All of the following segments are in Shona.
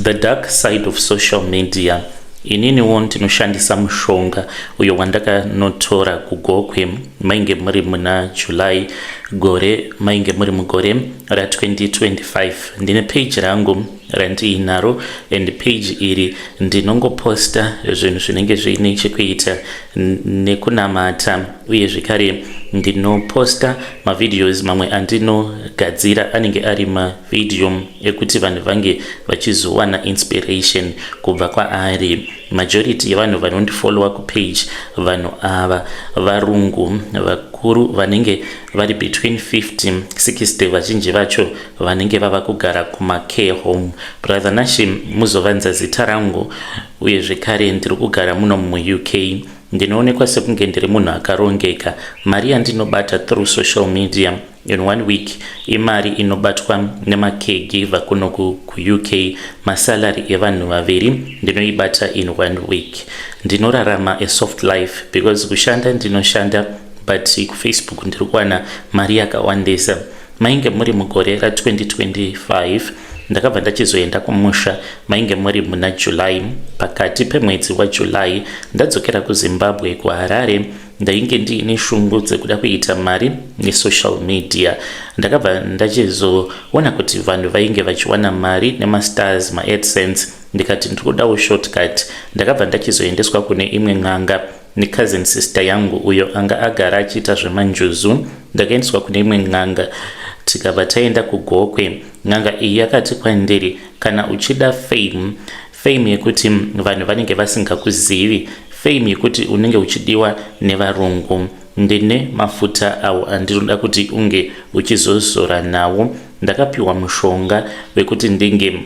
The dark side of social media. Ininiwo ndinoshandisa mushonga uyo wandakanotora kuGokwe, mainge muri muna July gore, mainge muri mugore ra2025. Ndine page rangu randiinaro, and page iri ndinongoposta zvinhu zvinenge zviine chekuita nekunamata, uye zvekare ndinoposta mavideos mamwe andinogadzira anenge ari mavideo ekuti vanhu vange vachizowana inspiration kubva kwaari. Majority yevanhu vanondifollowa kupage, vanhu ava varungu vakuru vanenge vari between 50 60, vazhinji vacho vanenge vava kugara kumacare home. Brother Nashi, muzovanza zita rangu, uye zvekare ndiri kugara muno muUK. Ndinoonekwa sekunge ndiri munhu akarongeka. Mari yandinobata through social media in one week imari inobatwa nemacaregiver kuno kuUK, masalary evanhu vaviri ndinoibata in one week. Ndinorarama a soft life because kushanda ndinoshanda, but kuFacebook ndiri kuwana mari yakawandisa. Mainge muri mugore ra2025, ndakabva ndachizoenda kumusha. Mainge muri muna July, pakati pemwedzi waJuly. Ndadzokera kuZimbabwe, kuHarare, ndainge ndiine shungu dzekuda kuita mari nesocial media. Ndakabva ndachizoona kuti vanhu vainge vachiwana mari nemastars, maAdsense. Ndikati ndikudawo shortcut. Ndakabva ndachizoendeswa kune imwe n'anga necousin sister yangu uyo anga agara achiita zvemanjuzu. Ndakaendeswa kune imwe n'anga, tikabva taenda kuGokwe. N'anga iyi yakati kwandiri, "Kana uchida fame, fame yekuti vanhu vanenge vasingakuzivi, fame yekuti unenge uchidiwa nevarungu, ndine mafuta awo andinoda kuti unge uchizozora nawo." Ndakapiwa mushonga wekuti ndinge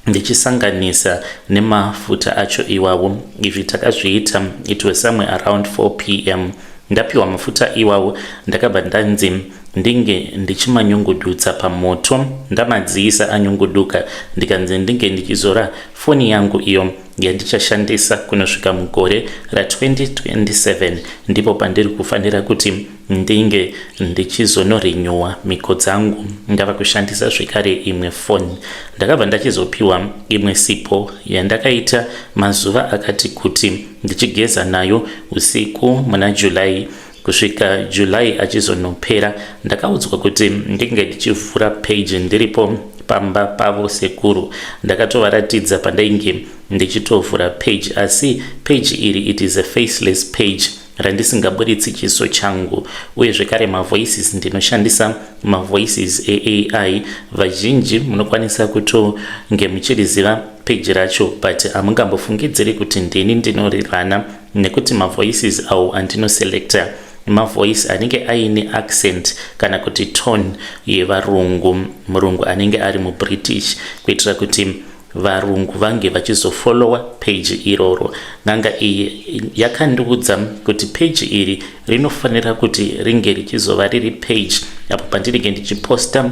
ndichisanganisa nemafuta acho iwawo. Izvi takazviita, it was somewhere around 4 p.m. Ndapiwa mafuta iwawo, ndakabva ndanzi ndinge ndichimanyungudutsa pamoto. Ndamadziisa anyunguduka, ndikanzi ndinge ndichizora foni yangu iyo yandichashandisa kunosvika mugore ra2027. Ndipo pandiri kufanira kuti ndinge ndichizonorenewa mhiko dzangu, ndava kushandisa zvekare imwe foni. Ndakabva ndachizopiwa imwe sipo yandakaita mazuva akati kuti ndichigeza nayo usiku muna July kusvika July achizonopera. Ndakaudzwa kuti ndinge ndichivhura page ndiripo pamba pavo sekuru. Ndakatovaratidza pandainge ndichitovhura page, asi page iri, it is a faceless page randisingaburitsi chiso changu, uye zvekare mavoices ndinoshandisa mavoices eAI. Vazhinji munokwanisa kutonge muchiriziva page racho, but hamungambofungidziri kuti ndini ndinorirana, nekuti mavoices awo andinoselecta mavoice anenge aine accent kana kuti tone yevarungu, murungu anenge ari muBritish, kuitira kuti varungu vange vachizofollowa page iroro. N'anga iyi yakandiudza kuti page iri rinofanira kuti ringe richizova riri page apo pandinenge ndichiposta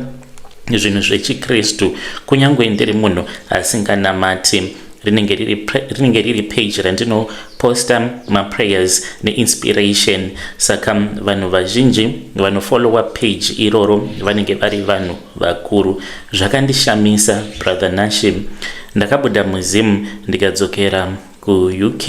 zvinhu zvechikristu, kunyange ndiri munhu asinganamati. Rinenge riri page randinoposta maprayers neinspiration. Saka vanhu vazhinji vanofollowa page iroro vanenge vari vanhu vakuru. Zvakandishamisa, Brother Nashi. Ndakabuda muZim ndikadzokera kuUK,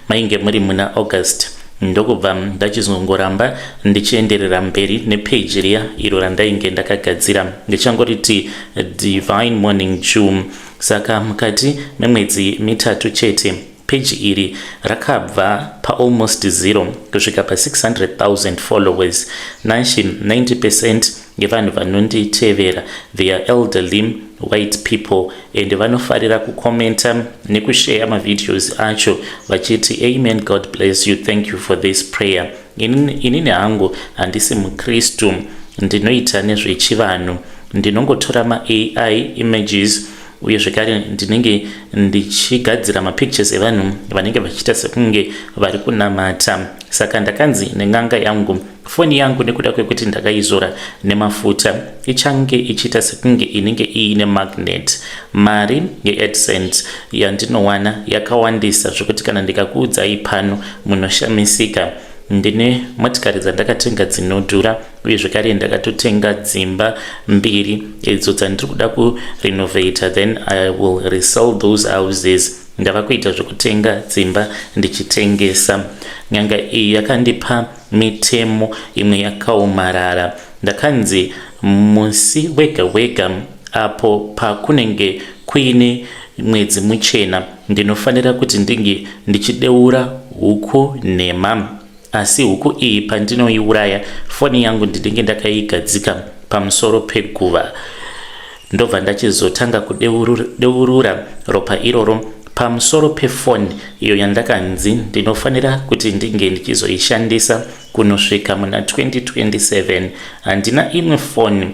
mainge muri muna August. Ndokubva ndachizongoramba ndichienderera mberi nepage riya iro randainge ndakagadzira, ndichangoriti Divine Morning Dew. Saka mukati memwedzi 3 chete, peji iri rakabva paalmost 0 kusvika pa600 000 followers. Nashi, 90% yevanhu vanonditevera, they are elderly white people, and vanofarira kucommenta nekusheya mavideos acho vachiti, "Amen, God bless you, thank you for this prayer." Inini hangu handisi mukristu, ndinoita nezvechivanhu. Ndinongotora maAI images, uye zvekare ndinenge ndichigadzira mapictures evanhu vanenge vachiita sekunge vari kunamata. Saka ndakanzi nen'anga yangu, foni yangu, nekuda kwekuti ndakaizora nemafuta, ichange ichiita sekunge inenge iine magnet. Mari yeAdsense yandinowana yakawandisa zvekuti kana ndikakuudzai pano munoshamisika. Ndine motikari dzandakatenga dzinodhura uye zvekare ndakatotenga dzimba mbiri idzo dzandiri kuda kurenovata, then I will resell those houses. Ndava kuita zvekutenga dzimba ndichitengesa. Nyanga iyi yakandipa mitemo imwe yakaomarara. Ndakanzi musi wega wega apo pakunenge kuine mwedzi muchena ndinofanira kuti ndinge ndichideura huku nhema, asi huku iyi pandinoiuraya foni yangu ndinenge ndakaigadzika pamusoro peguva, ndobva ndachizotanga kudeurura ropa iroro pamusoro pefoni iyo yandakanzi ndinofanira kuti ndinge ndichizoishandisa kunosvika muna 2027. Handina imwe foni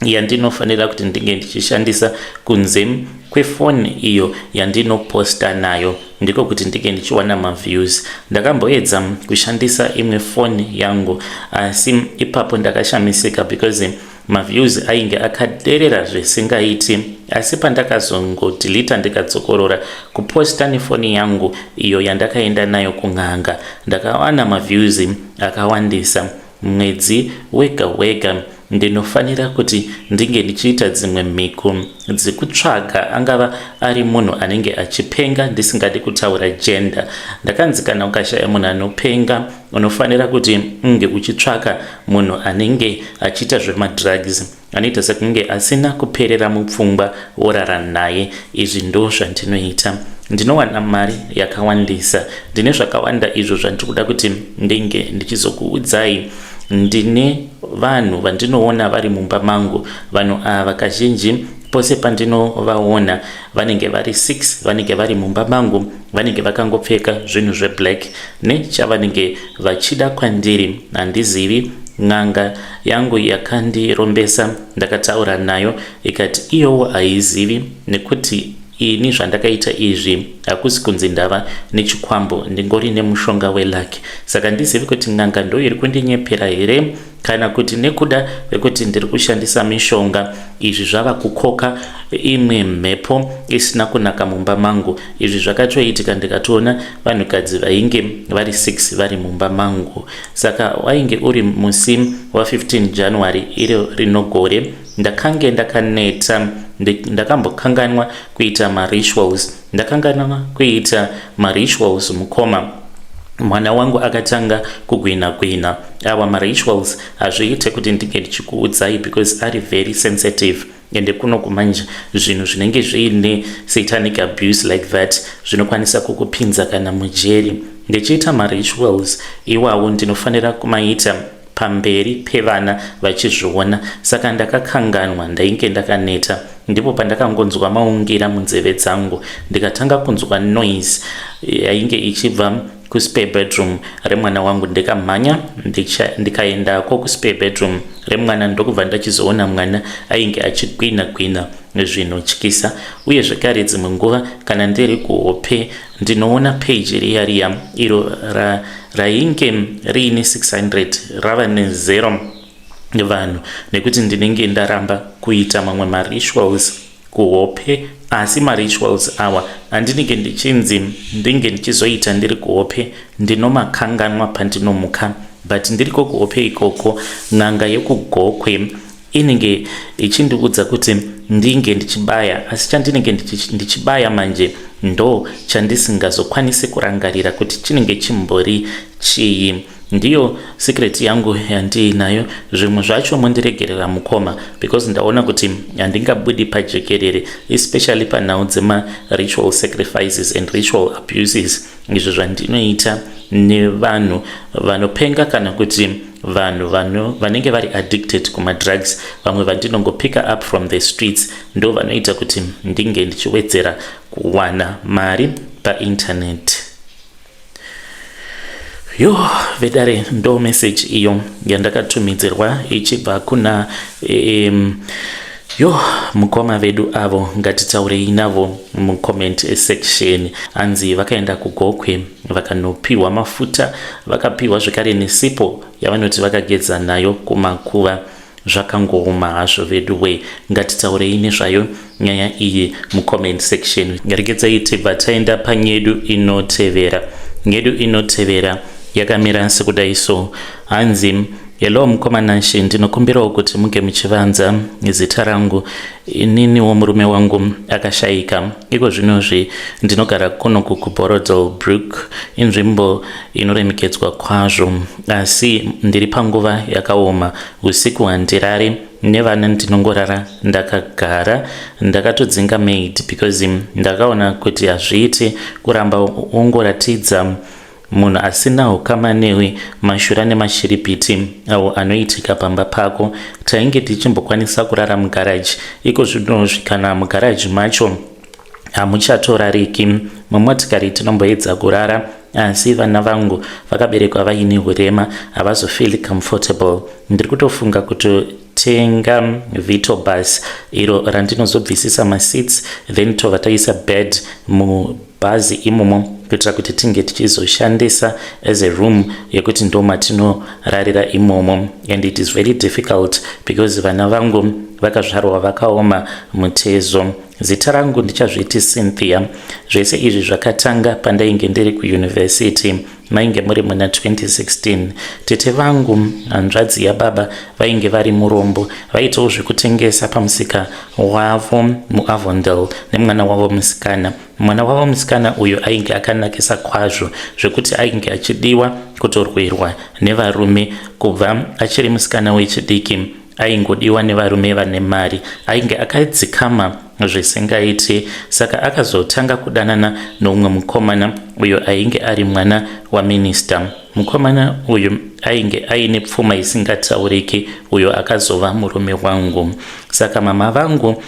yandinofanira kuti ndinge ndichishandisa kunze kwefoni iyo yandinoposta nayo, ndiko kuti ndinge ndichiwana maviews. Ndakamboedza kushandisa imwe foni yangu, asi ipapo ndakashamisika because maviews ainge akaderera zvisingaiti. Asi pandakazongodeleta ndikadzokorora kuposta nefoni yangu iyo yandakaenda nayo kun'anga, ndakawana maviews akawandisa. Mwedzi wega wega ndinofanira kuti ndinge ndichiita dzimwe mhiko dzekutsvaga angava ari munhu anenge achipenga, ndisingadi kutaura gender. Ndakanzi kana ukashaya munhu anopenga, unofanira kuti unge uchitsvaka munhu anenge achiita zvemadrugs, anoita sekunge asina kuperera mupfungwa, worara naye. Izvi ndo zvandinoita, ndinowana mari yakawandisa. Ndine zvakawanda izvo zvandiri kuda kuti ndinge ndichizokuudzai. Ndine vanhu vandinoona vari mumba mangu. Vanhu ava kazhinji pose pandinovaona vanenge vari 6, vanenge vari mumba mangu, vanenge vakangopfeka zvinhu zveblack. Nechavanenge vachida kwandiri handizivi. N'anga yangu yakandirombesa ndakataura nayo ikati iyowo haizivi, nekuti ini zvandakaita izvi hakusi kunzi ndava nechikwambo, ndingori nemushonga weluck. Saka ndizivi kuti n'anga ndo iri kundinyepera here kana kuti nekuda kwekuti ndiri kushandisa mishonga, izvi zvava kukoka imwe mhepo isina kunaka mumba mangu. Izvi zvakatoitika, ndikatoona vanhukadzi vainge vari 6 vari mumba mangu. Saka wainge uri musi wa15 January iro rino gore. Ndakange ndakaneta, ndakambokanganwa kuita marituals, ndakanganwa kuita marituals mukoma. Mwana wangu akatanga kugwina gwina. Awa marituals hazviite kuti ndinge ndichikuudzai because ari very sensitive, ende kuno kumanje zvinhu zvinenge zviine satanic abuse like that zvinokwanisa kukupinza kana mujeri. Ndichiita marituals iwawo ndinofanira kumaita pamberi pevana vachizviona, saka ndakakanganwa. Ndainge ndakaneta. Ndipo pandakangonzwa maungira munzeve dzangu, ndikatanga kunzwa noise yainge ichibva kuspare bedroom remwana wangu. Ndikamhanya ndikaendako kuspare bedroom remwana, ndokubva ndachizoona mwana ainge achigwina gwina zvinotyisa. Uye zvekare dzimwe nguva kana ndiri kuhope ndinoona page riya riya iro rainge riine 600 rava nezero vanhu, nekuti ndinenge ndaramba kuita mamwe marituals kuhope. Asi marituals awa andinenge ndichinzi ndinge ndichizoita ndiri kuhope ndinomakanganwa pandinomuka, but ndiriko kuhope ikoko n'anga yekuGokwe inenge ichindiudza kuti ndinge ndichibaya, asi chandinenge ndichibaya manje ndo chandisingazokwanisi kurangarira kuti chinenge chimbori chii. Ndiyo secret yangu yandiinayo. Zvimwe zvacho mundiregerera mukoma, because ndaona kuti handingabudi pajekerere, especially panhau dzemaritual sacrifices and ritual abuses, izvo zvandinoita nevanhu vanopenga kana kuti vanhu vanenge vari addicted kumadrugs, vamwe vandinongopicka up from the streets, ndo vanoita kuti ndinge ndichiwedzera kuwana mari painternet. Yo vedare, ndo message iyo yandakatumidzirwa ichibva kuna yo mukoma vedu avo. Ngatitaurei navo mucomment section. Hanzi vakaenda kuGokwe vakanopiwa mafuta, vakapiwa zvekare nesipo yavanoti vakageza nayo kumakuva. Zvakangooma hazvo vedu we. Ngatitaurei nezvayo nyaya iyi mucomment section. Regedzai tibva taenda panyedu inotevera. Nyedu inotevera. Yakamira sekudai so, hanzi, "Hello mukoma Nashe, ndinokumbirawo kuti muge muchivanza zita rangu. Ininiwo murume wangu akashayika. Iko zvinozvi ndinogara kunoku kuBorrowdale Brooke, inzvimbo inoremekedzwa kwazvo, asi ndiri panguva yakaoma. Usiku handirari nevana, ndinongorara ndakagara. Ndakatodzinga maid because ndakaona kuti hazviiti kuramba ungoratidza munhu asina ukama newe mashura nemashiripiti awo anoitika pamba pako. Tainge tichimbokwanisa kurara mugaraji, iko zvinozvi kana mugaraji macho hamuchatorariki. Mumotikari tinomboedza kurara, asi vana vangu vakaberekwa vaine urema, havazofeel comfortable. Ndiri kutofunga kutotenga Vito bus iro randinozobvisisa maseats, then tobva taisa bed mubhazi imomo kuitira kuti tinge tichizoshandisa as a room yekuti ndo matinorarira imomo. And it is very difficult because vana vangu vakazvarwa vakaoma mutezo. Zita rangu ndichazviti Cynthia. Zvese izvi zvakatanga pandainge ndiri kuyunivhesiti, mainge muri muna 2016. Tete vangu, hanzvadzi yababa, vainge vari murombo. Vaitawo zvekutengesa pamusika wavo muAvondale nemwana wavo musikana. Mwana wavo musikana uyu ainge akanakisa kwazvo zvekuti ainge achidiwa kutorwerwa nevarume. Kubva achiri musikana wechidiki aingodiwa nevarume vane mari. Ainge akadzikama zvisingaiti. Saka akazotanga kudanana noumwe mukomana uyo ainge ari mwana waminista. Mukomana uyu ainge aine pfuma isingatauriki, uyo akazova murume wangu. Saka mama vangu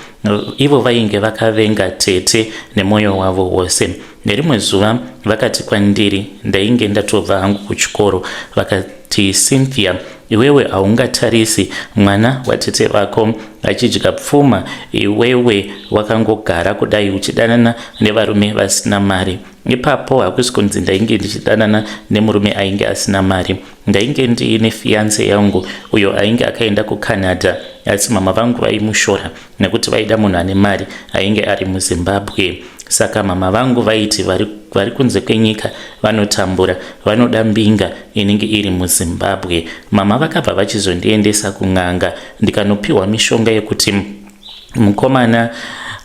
ivo vainge vakavenga tete nemwoyo wavo wose. Nerimwe zuva vakati kwandiri, ndainge ndatobva hangu kuchikoro, vakati, 'Cynthia, iwewe haungatarisi mwana watete vako achidya pfuma iwewe wakangogara kudai uchidanana nevarume vasina mari.' Ipapo hakusi kunzi ndainge ndichidanana nemurume ainge asina mari. Ndainge ndiine fiance yangu uyo ainge akaenda kuCanada, asi mama vangu vaimushora nekuti vaida munhu ane mari ainge ari muZimbabwe. Saka mama vangu vaiti vari kunze kwenyika vanotambura, vanoda mbinga inenge iri muZimbabwe. Mama vakabva vachizondiendesa kun'anga, ndikanopiwa mishonga yekuti mukomana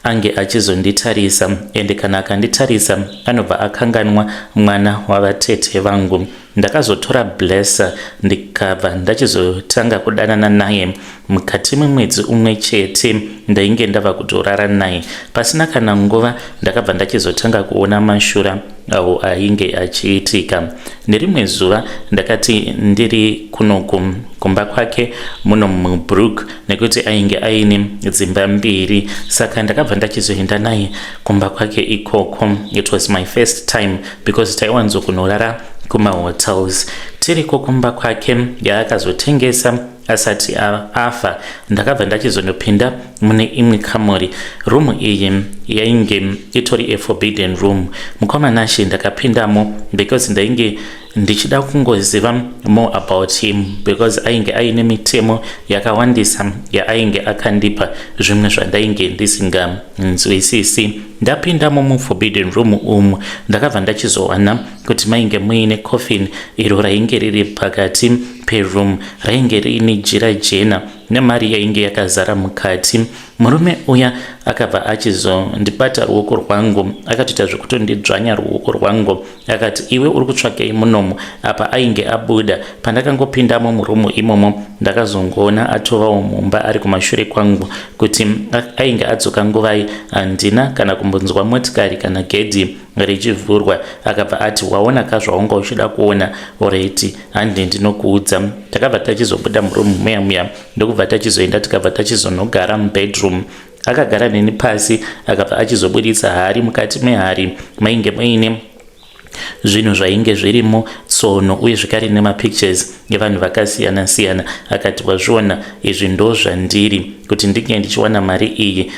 ange achizonditarisa, ende kana akanditarisa anobva akanganwa mwana wavatete vangu. Ndakazotora Blesser, ndikabva ndachizotanga kudanana naye. Mukati memwedzi umwe chete ndainge ndava kutorara naye. Pasina kana nguva ndakabva ndachizotanga kuona mashura awo ainge achiitika. Nerimwe zuva ndakati ndiri kunoku kumba kwake muno muBrook, nekuti ainge aine dzimba mbiri, saka ndakabva ndachizoenda naye kumba kwake ikoko. It was my first time because taiwanzokunorara kumahotels. Tiriko kumba kwake yaakazotengesa asati afa, ndakabva ndachizonopinda mune imwe kamuri. Rumu iyi yainge itori aforbidden room, mukoma Nashe. Ndakapindamo because ndainge ndichida kungoziva more about him, because ainge aine mitemo yakawandisa yaainge akandipa, zvimwe zvandainge ndisinganzwisisi. Ndapindamo muforbidden room umu, ndakabva ndachizowana kuti mainge muine coffin iro rainge riri pakati peroom, rainge riine jira jena nemari yainge yakazara mukati. Murume uya akabva achizondibata ruoko rwangu, akatoita zvekutondidzvanya ruoko rwangu, akati, 'Iwe uri kutsvakei munomu?' Apa ainge abuda. Pandakangopindamo murumu imomo, ndakazongoona atovawo mumba ari kumashure kwangu. Kuti ainge adzoka nguvai handina kana kumbonzwa motikari kana gedhi richivhurwa. Akabva ati, 'Waona ka zvaunga uchida kuona? Alright, handi ndinokuudza.' Takabva tachizobuda murumu muya muya, ndokubva tachizoenda, tikabva tachizonogara mubedroom. Akagara neni pasi, akabva achizobuditsa hari. Mukati mehari mainge muine zvinhu zvainge zvirimo, tsono uye zvekare nemapictures evanhu vakasiyana-siyana. Akati, 'Wazviona izvi? Ndo zvandiri kuti ndinge ndichiwana mari iyi.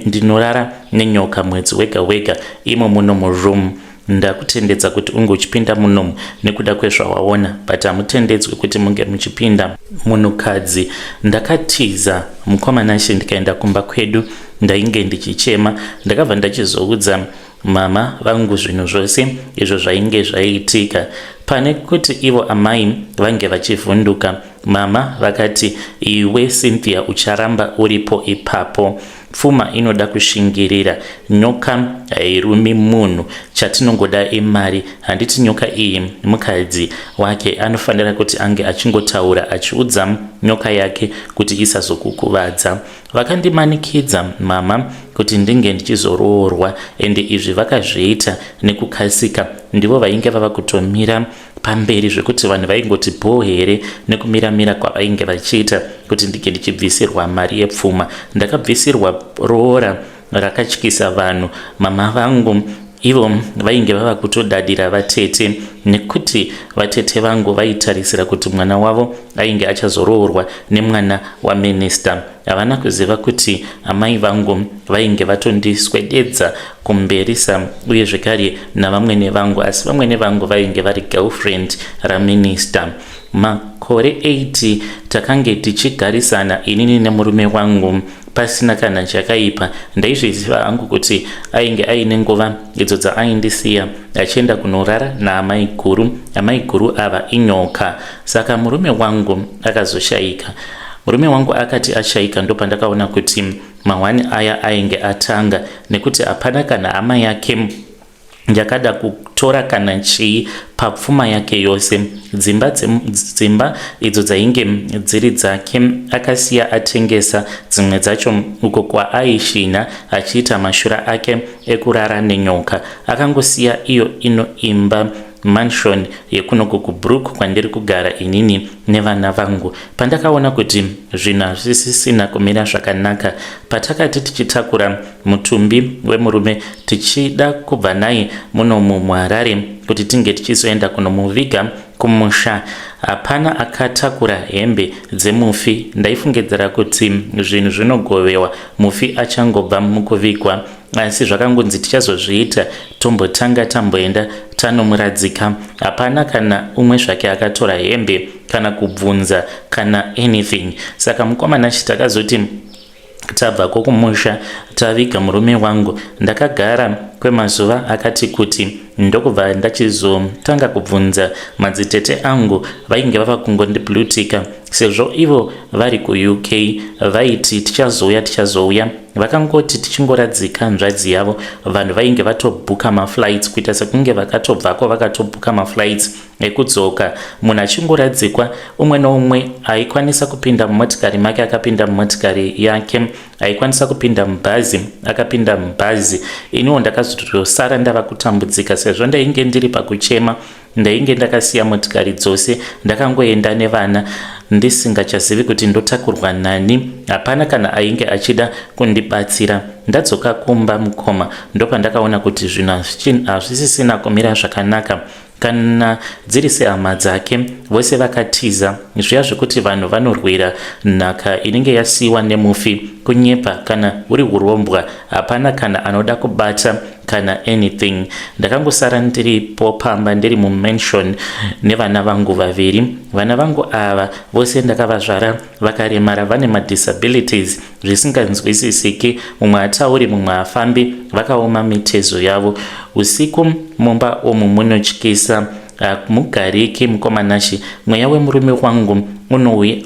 Ndinorara nenyoka mwedzi wega wega imo muno muroom. Ndakutendedza kuti unge uchipinda munomu nekuda kwezvawaona, but hamutendedzwi kuti munge muchipinda munhukadzi.' Ndakatiza, mukoma Nashe, ndikaenda kumba kwedu. Ndainge ndichichema. Ndakabva ndachizoudza mama vangu zvinhu zvose izvo zvainge zvaitika. Pane kuti ivo amai vange vachivhunduka, mama vakati, Iwe Cynthia ucharamba uripo ipapo. Pfuma inoda kushingirira. Nyoka hairumi munhu. Chatinongoda imari. Handiti nyoka iyi mukadzi wake anofanira kuti ange achingotaura achiudza nyoka yake kuti isazokukuvadza. Vakandimanikidza mama kuti ndinge ndichizoroorwa ende izvi vakazviita nekukasika. Ndivo vainge vava kutomira pamberi zvekuti vanhu vaingoti bhoo here nekumira mira kwavainge vachiita kuti ndinge ndichibvisirwa mari yepfuma. Ndakabvisirwa roora rakatyisa vanhu. Mama vangu ivo vainge vava kutodadira vatete nekuti vatete vangu vaitarisira kuti mwana wavo ainge achazoroorwa nemwana waminista. Havana kuziva kuti amai vangu vainge vatondiswededza kumberisa uye zvekare navamwene vangu asi vamwene vangu vainge vari girlfriend raminista. Makore 8 takange tichigarisana inini nemurume wangu pasina kana chakaipa. Ndaizviziva hangu kuti ainge aine nguva idzo dzaaindisiya achienda kunorara naamaiguru. Amaiguru ava inyoka. Saka murume wangu akazoshaika. Murume wangu akati ashaika ndopandakaona kuti mahwani aya ainge atanga nekuti hapana kana hama yake yakada kutora kana chii papfuma yake yose. Dzimba, dzimba idzo dzainge dziri dzake akasiya atengesa dzimwe dzacho uko kwaaishinha achiita mashura ake ekurara nenyoka. Akangosiya iyo ino imba mansion yekunoku kuBrook kwandiri kugara inini nevana vangu. Pandakaona kuti zvinhu hazvisisina kumira zvakanaka, patakati tichitakura mutumbi wemurume tichida kubva naye munomu muHarare kuti tinge tichizoenda kunomuviga kumusha, hapana akatakura hembe dzemufi. Ndaifungidzira kuti zvinhu zvinogovewa mufi achangobva mukuvigwa asi zvakangonzi tichazozviita tombotanga tamboenda tanomuradzika. Hapana kana umwe zvake akatora hembe kana kubvunza kana anything. Saka mukoma Nashy takazoti tabvako kumusha taviga murume wangu ndakagara kwemazuva akati kuti ndokubva ndachizotanga kubvunza madzitete angu vainge vava kungondiblutika sezvo ivo vari kuUK vaiti tichazouya tichazouya Vakangoti tichingoradzika hanzvadzi yavo vanhu vainge vatobhuka maflights kuita sekunge vakatobvako vakatobhuka maflights ekudzoka. Munhu achingoradzikwa umwe noumwe aikwanisa kupinda mumotikari make akapinda mumotikari yake, aikwanisa kupinda mubhazi akapinda mubhazi. Iniwo ndakazotosara ndava kutambudzika sezvo ndainge ndiri pakuchema Ndainge ndakasiya motikari dzose ndakangoenda nevana ndisingachazivi kuti ndotakurwa nani. Hapana kana ainge achida kundibatsira. Ndadzoka kumba mukoma ndopandakaona kuti zvinhu hazvisisina kumira zvakanaka. Kana dziri sehama dzake vose vakatiza. Zviya zvekuti vanhu vanorwira nhaka inenge yasiiwa nemufi kunyepa kana huri hurombwa hapana kana anoda kubata kana anything. Ndakangosara ndiripo pamba ndiri mumansion nevana vangu vaviri. Vana vangu ava vose ndakavazvara vakaremara vane madisabilities zvisinganzwisisiki. Mumwe hatauri mumwe hafambi vakaoma mitezo yavo. Usiku mumba umu munotyisa hamugariki mukoma Nashy. Mweya wemurume wangu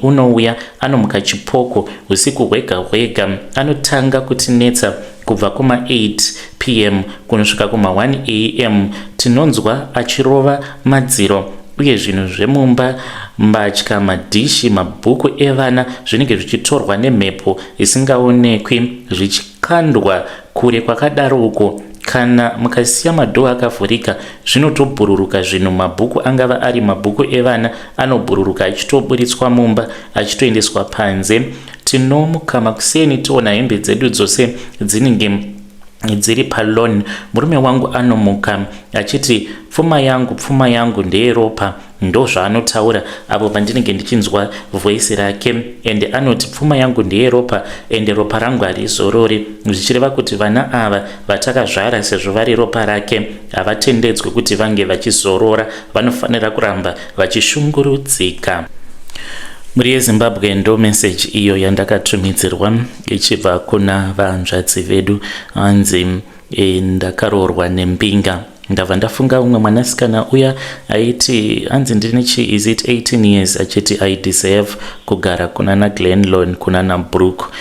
unouya anomuka chipoko usiku hwega hwega anotanga kutinetsa kubva kuma 8 pm kunosvika kuma 1 am tinonzwa achirova madziro uye zvinhu zvemumba mbatya madhishi mabhuku evana zvinenge zvichitorwa nemhepo isingaonekwi zvichikandwa kure kwakadaro uko kana mukasiya madhoo akavhurika zvinotobhururuka zvinhu mabhuku angava ari mabhuku evana anobhururuka achitoburitswa mumba achitoendeswa panze Tinomuka makuseni toona hembe dzedu dzose dzinenge dziri palon. Murume wangu anomuka achiti pfuma yangu pfuma yangu ndeyeropa ndozvaanotaura apo pandinenge ndichinzwa voice rake ende anoti pfuma yangu ndeyeropa ende ropa rangu harizorori zvichireva kuti vana ava vatakazvara sezvo vari ropa rake havatendedzwe kuti vange vachizorora vanofanira kuramba vachishungurudzika. Mhuri yeZimbabwe ndo message iyo yandakatumidzirwa ichibva kuna vahanzvadzi vedu hanzi e, ndakaroorwa nembinga. Ndabva ndafunga umwe mwanasikana uya aiti hanzi ndine chi is it 18 years achiti I deserve kugara kunana Glenlon kunana Brook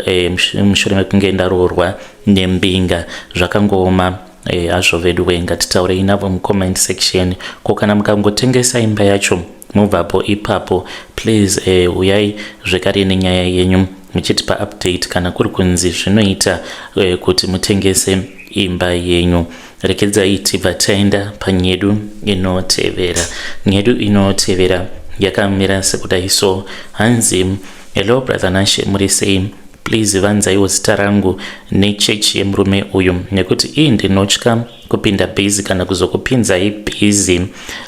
eh, mushure mekunge ndaroorwa nembinga zvakangooma eh, hazvo vedu we ngatitaurei navo mucomment section ko kana mukangotengesa imba yacho mubvapo ipapo please eh, uyai zvekare nenyaya yenyu muchitipa update kana kuri kunzi zvinoita eh, kuti mutengese imba yenyu Rekedzai tibva taenda panyedu inotevera. Nyedu inotevera yakamira sekudai so hanzi hello brother Nashe muri sei please vanzaiwo zita rangu nechechi yemurume uyu nekuti ii ndinotya kupinda busy kana kuzokupinzai busy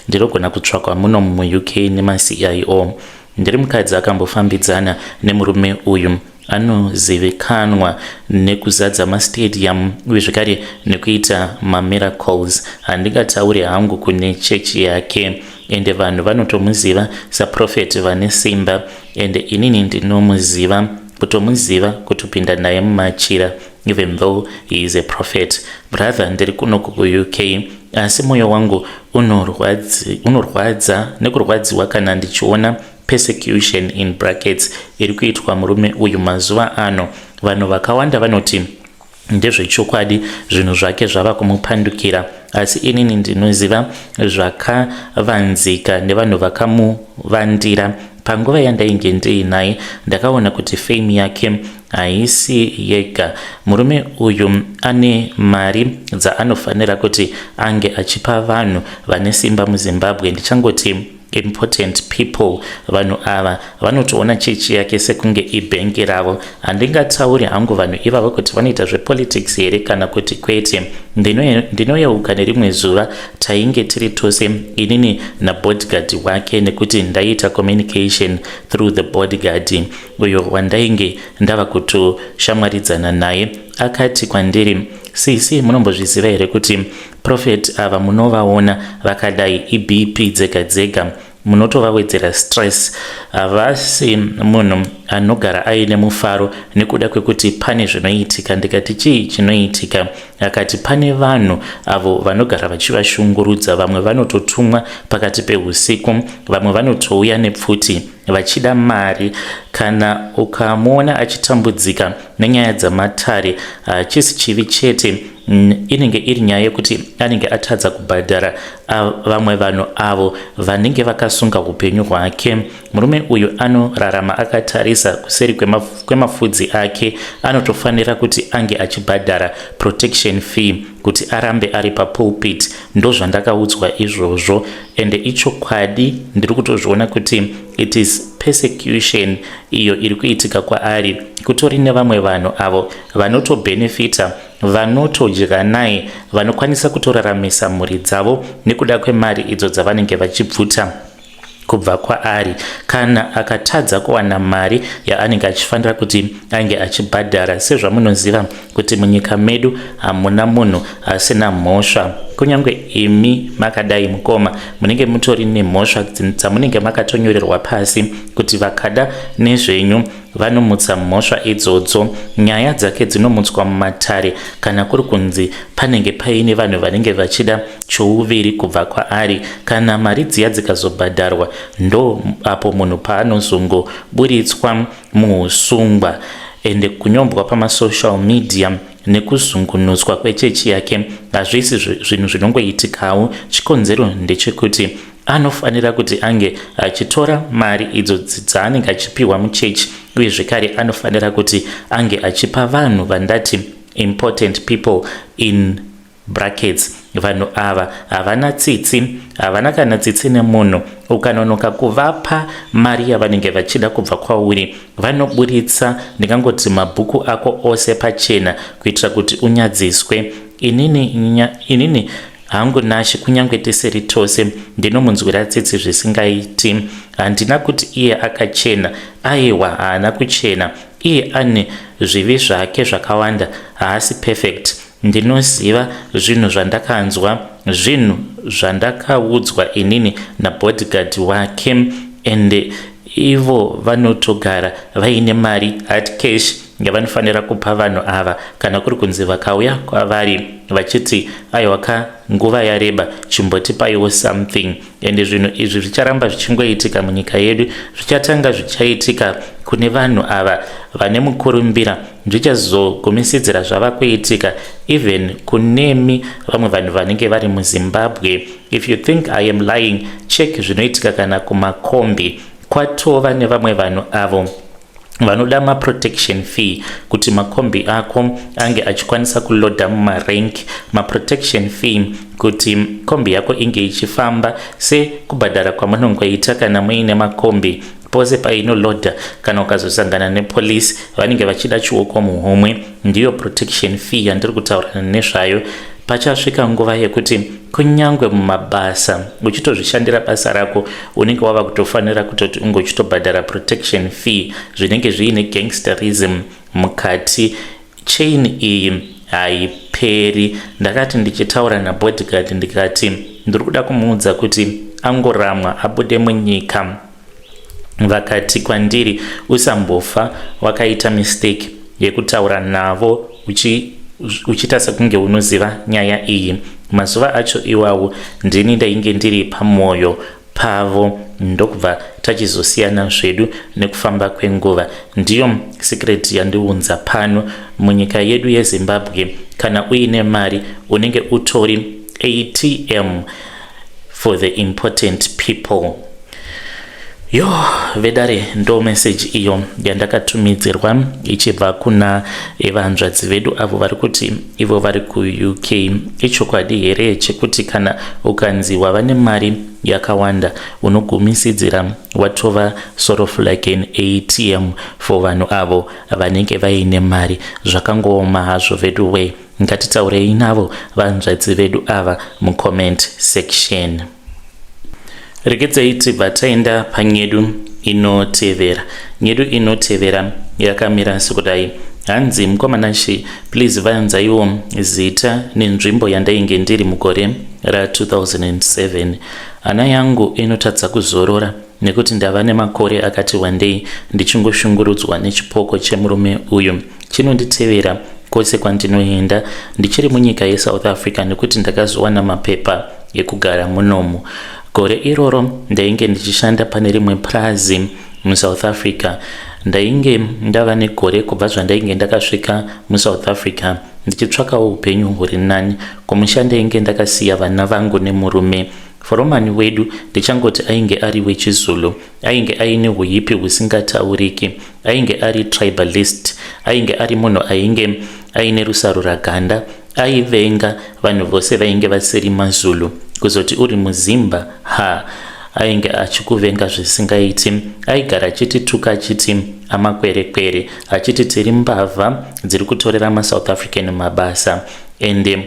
ndinogona kutsvakwa muno muUK nemaCIO Ndiri mukadzi akambofambidzana nemurume uyu anozivikanwa nekuzadza mastadium uye zvekare nekuita mamiracles. Handingatauri hangu kune chechi yake ende vanhu vanotomuziva saprofet vane simba ende inini ndinomuziva kutomuziva kutopinda naye mumachira even though he is a prophet. Brother ndiri kuno kuUK asi moyo wangu unorwadza nekurwadziwa kana ndichiona persecution in brackets iri kuitwa murume uyu mazuva ano. Vanhu vakawanda vanoti ndezvechokwadi zvinhu zvake zvava kumupandukira asi inini ndinoziva zvakavanzika nevanhu vakamuvandira panguva yandainge ndiinaye ndakaona kuti fame yake haisi yega murume uyu ane mari dzaanofanira kuti ange achipa vanhu vane simba muzimbabwe ndichangoti important people vanhu ava vanotoona chechi yake sekunge ibhengi ravo handingatauri hangu vanhu ivavo kuti vanoita zvepolitics here kana kuti kwete ndinoyeuka nerimwe zuva tainge tiri tose inini nabodyguard wake nekuti ndaiita communication through the bodyguard uyo wandainge ndava kutoshamwaridzana naye akati kwandiri sisi munombozviziva here kuti prophet ava munovaona vakadai ibp dzega dzega munotovawedzera stress havasi munhu anogara aine mufaro nekuda kwekuti pane zvinoitika ndikati chii chinoitika akati pane vanhu avo vanogara vachivashungurudza vamwe vanototumwa pakati peusiku vamwe vanotouya nepfuti vachida mari kana ukamuona achitambudzika nenyaya dzamatare hachisi chivi chete inenge iri nyaya yekuti anenge atadza kubhadhara vamwe vanhu avo vanenge vakasunga upenyu hwake murume uyu anorarama akatarisa kuseri kwemafudzi ake anotofanira kuti ange achibhadhara protection fee kuti arambe ari papulpit ndozvandakaudzwa izvozvo ende ichokwadi ndiri kutozviona kuti it is persecution iyo iri kuitika kwaari kutori nevamwe vanhu avo vanotobhenefita vanotodya naye vanokwanisa kutoraramisa mhuri dzavo nekuda kwemari idzo dzavanenge vachibvuta kubva kwaari kana akatadza kuwana mari yaanenge achifanira kuti ange achibhadhara sezvamunoziva kuti munyika medu hamuna munhu asina mhosva kunyange imi makadai mukoma munenge mutori nemhosva dzamunenge makatonyorerwa pasi kuti vakada nezvenyu Vanomutsa mhosva idzodzo. Nyaya dzake dzinomutswa mumatare kana kuri kunzi panenge paine vanhu vanenge vachida chouviri kubva kwaari. Kana mari dziya dzikazobhadharwa ndo apo munhu paanozongoburitswa muhusungwa. Ende kunyombwa pamasocial media nekuzungunutswa kwechechi yake hazvisi zvinhu zvinongoitikawo. Chikonzero ndechekuti anofanira kuti ange achitora mari idzo dzaanenge achipiwa muchechi uye zvekare anofanira kuti ange achipa vanhu vandati important people in brackets vanhu ava havana tsitsi havana kana tsitsi nemunhu ukanonoka kuvapa mari yavanenge vachida kubva kwauri vanoburitsa ndingangoti mabhuku ako ose pachena kuitira kuti unyadziswe inini, inini Hangu Nashe kunyange tisiri tose ndinomunzwira tsitsi zvisingaiti. Handina kuti iye akachena aiwa haana kuchena iye ane zvivi zvake zvakawanda haasi perfect. Ndinoziva zvinhu zvandakanzwa zvinhu zvandakaudzwa inini nabodyguard wake ende ivo vanotogara vaine mari hard cash. yavanofanira kupa vanhu ava kana kuri kunzi vakauya kwavari vachiti aiwa ka, nguva yareba, chimbotipaiwo something. Ende zvinhu izvi zvicharamba zvichingoitika munyika yedu. Zvichatanga zvichaitika kune vanhu ava vane mukurumbira, zvichazogumisidzira zvava kuitika even kunemi vamwe vanhu vanenge vari muZimbabwe. If you think I am lying, check zvinoitika kana kumakombi. Kwatova nevamwe vanhu avo vanoda maprotection fee kuti makombi ako ange achikwanisa kulodha mumarank, maprotection fee kuti kombi yako inge ichifamba, sekubhadhara kwamunongoita kana muine makombi. Pose painolodha, kana ukazosangana nepolisi, vanenge vachida chioko muhomwe. Ndiyo protection fee yandiri kutaura nezvayo. Pachasvika nguva yekuti kunyange mumabasa uchitozvishandira basa rako, unenge wava kutofanira kutoti unge uchitobhadhara protection fee. Zvinenge zviine gangsterism mukati. Chain iyi haiperi. Ndakati ndichitaura nabodyguard, ndikati ndiri kuda kumuudza kuti angoramwa abude munyika. Vakati kwandiri, "Usambofa wakaita mistake yekutaura navo uchiita sekunge unoziva nyaya iyi." Mazuva acho iwawo ndini ndainge ndiri pamwoyo pavo. Ndokubva tachizosiyana zvedu nekufamba kwenguva. Ndiyo secret yandiunza pano. Munyika yedu yeZimbabwe, kana uine mari, unenge utori ATM for the important people. Yo, vedare, ndo meseji iyo yandakatumidzirwa ichibva kuna vanzvadzi vedu avo vari kuti ivo vari kuUK. Ichokwadi here chekuti kana ukanzi wava nemari yakawanda, unogumisidzira watova sort of like an ATM for vanhu avo vanenge vaine mari? Zvakangooma hazvo vedu wei. Ngatitaurei navo vanzvadzi vedu ava mucomment section. Regedzai tibva taenda panyedu inotevera. Nyedu inotevera yakamira sekudai. Hanzi, "Mukoma Nashe, please vanzaiwo zita nenzvimbo yandainge ndiri mugore ra2007. Hana yangu inotadza kuzorora nekuti ndava nemakore akati wandei ndichingoshungurudzwa nechipoko chemurume uyu. Chinonditevera kwose kwandinoenda. Ndichiri munyika yeSouth Africa nekuti ndakazowana mapepa ekugara munomu. Gore iroro ndainge ndichishanda pane rimwe prazi muSouth Africa. Ndainge ndava negore kubva zvandainge ndakasvika muSouth Africa, ndichitsvakawo upenyu huri nani. Kumusha ndainge ndakasiya vana vangu nemurume. Foromani wedu, ndichangoti ainge ari wechiZulu, ainge aine uipi husingatauriki. Ainge ari tribalist, ainge ari munhu ainge aine rusaruraganda. Aivenga vanhu vose vainge vasiri maZulu. Kuzoti uri muZimba, ha, ainge achikuvenga zvisingaiti. Aigara achitituka, achiti amakwerekwere, achiti tiri mbavha dziri kutorera maSouth African mabasa. Ende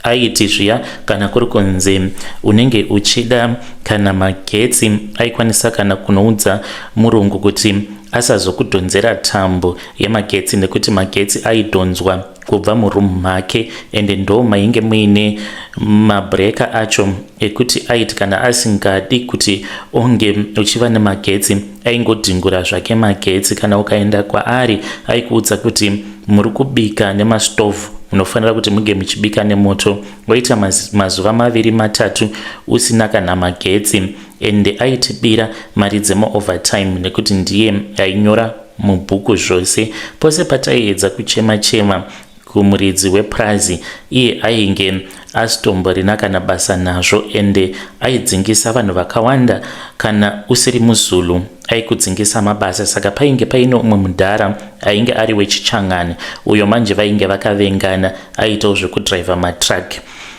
aiti zviya kana kuri kunzi unenge uchida kana magetsi, aikwanisa kana kunoudza murungu kuti asazokudhonzera tambo yemagetsi, nekuti magetsi aidhonzwa kubva murumu make, ende ndo mainge muine mabreaker acho, ekuti aiti kana asingadi kuti onge uchiva nemagetsi, aingodhingura zvake magetsi. Kana ukaenda kwaari, aikuudza kuti muri kubika nemastovhu, munofanira kuti munge muchibika nemoto. Waita mazuva 2, 3 usina kana magetsi. Ende aitibira mari dzemaovertime, nekuti ndiye ainyora mubhuku zvose. Pose pataiedza kuchema chema kumuridzi wepurazi, iye ainge asitomborina kana basa nazvo, ende aidzingisa vanhu vakawanda. Kana usiri muZulu, aikudzingisa mabasa. Saka painge paine umwe mudhara ainge ari wechichangani, uyo manje vainge vakavengana, aitawo zvekudhiraivha matruck.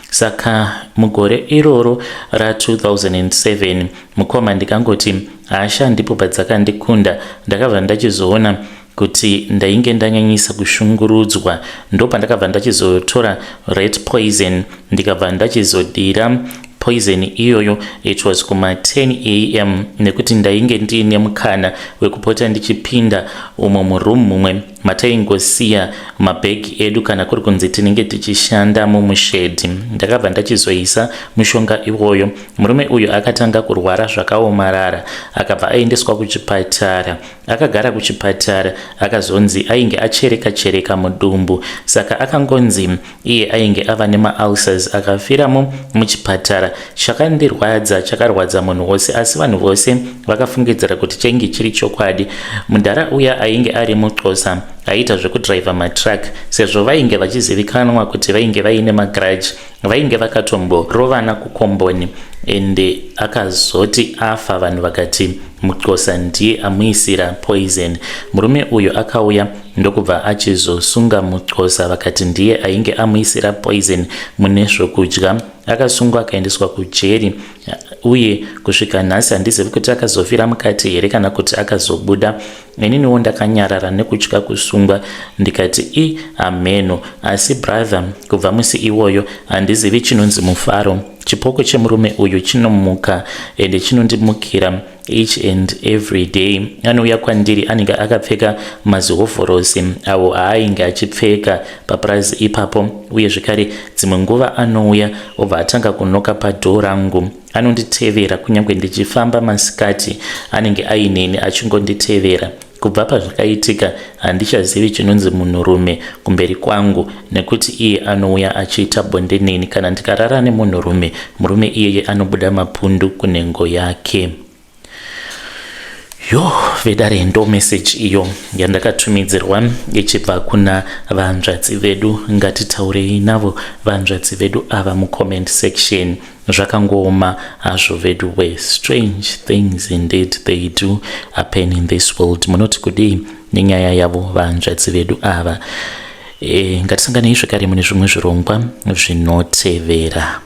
Saka mugore iroro ra2007, mukoma, ndikangoti hasha ndipo padzakandikunda. Ndakabva ndachizoona kuti ndainge ndanyanyisa kushungurudzwa. Ndopandakabva ndachizotora rat poison, ndikabva ndachizodira poison iyoyo. It was kuma10 am, nekuti ndainge ndiine mukana wekupota ndichipinda umo muroom mumwe. Mataingosiya mabhegi edu kana kuri kunzi tinenge tichishanda mumushedhi. Ndakabva ndachizoisa mushonga iwoyo. Murume uyu akatanga kurwara zvakaomarara, akabva aendeswa kuchipatara. Akagara kuchipatara akazonzi ainge achereka chereka mudumbu, saka akangonzi iye ainge ava nemaulcers, akafiramo muchipatara. Chakandirwadza chakarwadza munhu wose, asi vanhu vose vakafungidzira kuti chainge chiri chokwadi. Mudhara uya ainge ari muxhosa aiita zvekudhiraivha matruck, sezvo vainge vachizivikanwa kuti vainge vaine magrudge, vainge vakatomborovana kukomboni, ende akazoti afa vanhu vakati muxhosa ndiye amuisira poison. Murume uyu akauya ndokubva achizosunga muxhosa, vakati ndiye ainge amuisira poison mune zvokudya. Akasungwa akaendeswa kujeri, uye kusvika nhasi handizivi kuti akazofira mukati here kana kuti akazobuda. Ininiwo ndakanyarara nekutya kusungwa, ndikati i hameno. Asi brother, kubva musi iwoyo handizivi chinonzi mufaro. Chipoko chemurume uyu chinomuka ende chinondimukira each and every day. Anouya kwandiri anenge akapfeka mazihovhorosi awo aainge achipfeka papurazi ipapo, uye zvekare dzimwe nguva anouya obva atanga kunoka padhoo rangu. Anonditevera kunyange ndichifamba masikati, anenge aineni achingonditevera. Kubva pazvakaitika handichazivi chinonzi munhurume kumberi kwangu, nekuti iye anouya achiita bonde neni. Kana ndikarara nemunhurume, murume iyeye anobuda mapundu kunhengo yake. Yo vedare, ndo message iyo yandakatumidzirwa ichibva kuna vanzvadzi vedu. Ngatitaurei navo vanzvadzi vedu ava mucomment section. Zvakangooma hazvo vedu we. Strange things indeed, they do happen in this world. Munoti kudii nenyaya yavo vanzvadzi vedu ava? Ngatisanganei zvekare mune zvimwe zvirongwa zvinotevera.